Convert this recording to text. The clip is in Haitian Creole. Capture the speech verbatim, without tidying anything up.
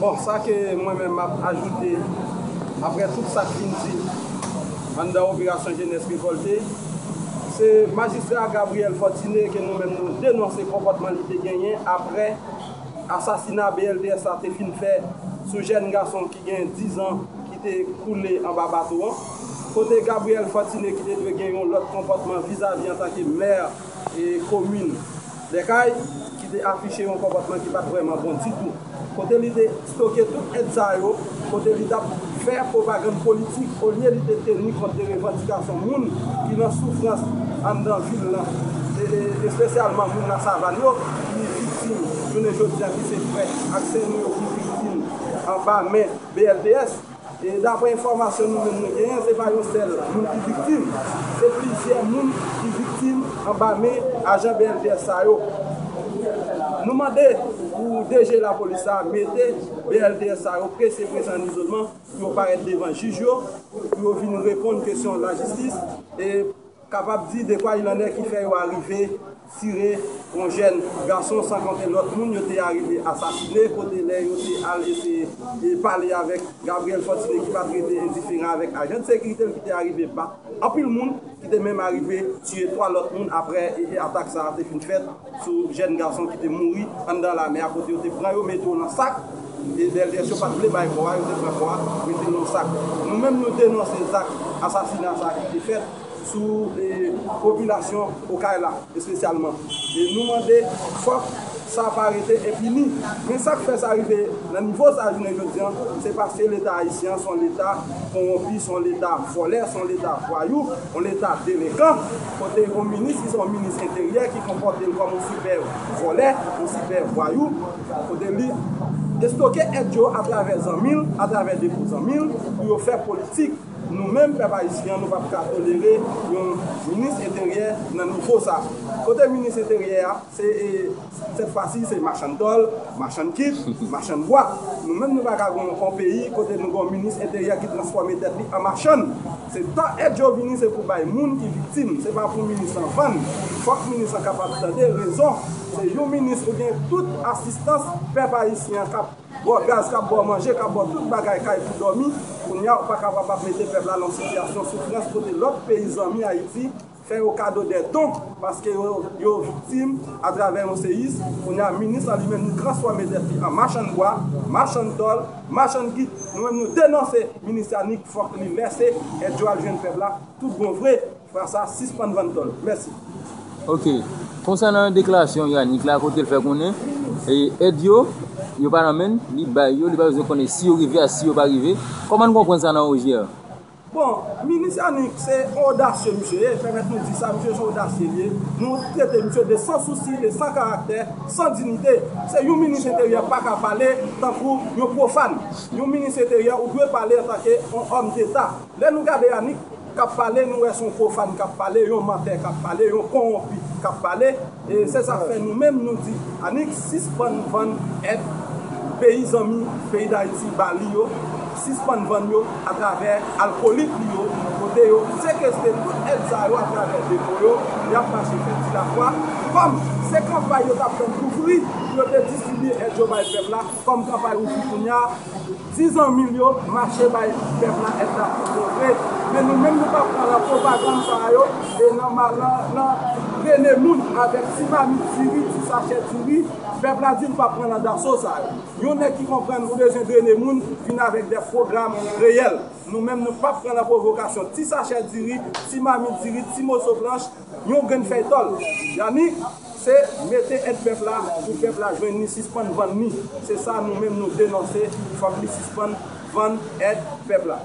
Bon, sa ke mwen menm m ap ajoute, apre tout sa k fin di anndan operasyon Jenès Revòlte, se majistra Gabriel Fortuné ke nou menm nou denonse konpòtman li te genyen apre asasina B L T S la te fin fè sou jèn gason ki gen diz an ki te koule anba bato an. Kote Gabriel Fortuné ki te dwe gen yon lòt konpòtman vizavi antanke mè e komin Dèkay, ki te afiche yon konpòtman ki pa t vrèman bon ditou. Kote li te stoke tout èd sa yo, kote li t ap fè pwopagann politik olye li te teni kont de revandikasyon moun ki nan soufrans anndan vil lan, e, e, espesyalman moun Lasavann yo, ki viktim jounen jodi a, ki se frè ak sè nou yo ki viktim anba men B L T S. E daprè enfòmasyon nou menm nou genyen, se pa yon sèl moun ki viktim, se plizyè moun ki viktim anba men ajan B L T S sa yo. Nou mande pou D G lapolis la mete B L T S sa yo prese prese an izolman pou yo parèt devan jij yo, pou yo vin reponn kesyon lajistis. E kapab di de quoi il en est ki fè yo arive tire yon jèn gason, san konte lòt moun yo te arive asasine, kote lè yo te al eseye e pale avèk Gabriel Fortuné ki pa t rete endiferan avèk ajan de sekirite l ki te arive bat anpil moun, ki te menm arive tiye twa lòt moun apre e, e atak sa a te fin fèt sou jèn gason ki te mouri anndan lamè a, kote yo te pran yo mete yo nan sak, e B L T S yo pa t vle bay kò a, yo te pran kò a mete l nan sak. Nou menm nou denonse zak asasina sa a ki te fèt sou, e, popilasyon Okay la, espesyalman. E nou mande fòk sa pa rete enpini. Men sa k fè sa rive nan nivo sa a jounen jodi a, se paske Leta ayisyen an se yon Leta kowonpi, se yon Leta vòlè, se yon Leta vwayou, yon Leta delenkan, kote yon minis ki se yon minis enteryè ki konpòte l kòm yon sipè vòlè, yon sipè vwayou, kote li estoke èd yo atravè zanmi l, atravè depo zanmi l, pou yo fè politik. Nou menm, pèp ayisyen an, nou p ap ka tolere yon minis enteryè nan nivo sa. Kote minis enteryè a, se, e, sèt fwa si, se machann tòl, machann kit, machann bwa. Nou menm, nou pa ka gen yon peyi kote nou gen yon minis enteryè ki transfòme tèt li an machann. Se tan èd yo vini, se pou bay moun ki viktim, se pa pou minis lan vann. Fòk minis lan kapab tande rezon. Se yon minis ou gen tout asistans pèp ayisyen an k ap ba w gaz, k ap ba w manje, k ap ba w tout bagay kay pou dòmi, kounye a ou pa kapab ap mete pèp la nan yon sitiyasyon soufrans kote lòt peyi zanmi Ayiti fè yo kado dè don paske yo, yo viktim atravè yon seyis. Kounye a minis lan li menm li transfòme tèt li an machann bwa, machann tòl, machann kit. Nou menm nou denonse minis Yanick, fòk li lèse èd yo al jwenn pèp la tout bon vre. Fwa sa, sispann vann tòl. Mèsi. Ok. Konsènan deklarasyon Yanick la, kote l fè konnen, e, èd yo, yo pa nan men l, li bay yo, li pa bezwen konnen si yo rive a si yo pa rive. Kòman n konprann sa nan O J A? Bon, minis Yanick se yon odasye misye ye, pèmèt nou di sa, misye se yon odasye li ye. Nou trete misye de san sousi, de san karaktè, san dinite. Se yon minis enteryè pa ka pale tankou yon pwofàn. Yon minis enteryè, ou dwe pale antanke yon òm deta. Lè nou gade Yanick k ap pale, nou wè se yon pwofàn k ap pale, yon mantè k ap pale, yon kowonpi k ap pale. E se sa k fè nou menm nou di Yanick sispann vann èd peyi zanmi peyi Dayiti ba li yo, sispann vann yo atravè alkòlik li yo, kote yo sekestre tout èd sa yo atravè depo yo, y ap mache fè ti lafwa, kòm se kanpay yo t ap tann ouvri pou yo te distribye èd yo bay pèp la, kòm kanpay ouvri kounye a, di zanmi l yo mache bay pèp la èd la pou yo vre. Men nou menm nou p ap pran nan pwopagann sa yo, e nan, nan, nan drene moun avèk ti mamit diri, ti sachè diri, pèp la di nou p ap pran nan daso sa yo. Yon nèg ki konprann ou bezwen drene moun, vin avèk de pwogram reyèl. Nou menm nou p ap pran nan pwovokasyon ti sachè diri, ti mamit diri, ti moso planch, yon grenn fèy tòl. Yanick, se mete èd pèp la pou pèp la jwenn li, sispann vann li. Se sa nou menm nou denonse, fòk li sispann vann èd pèp la.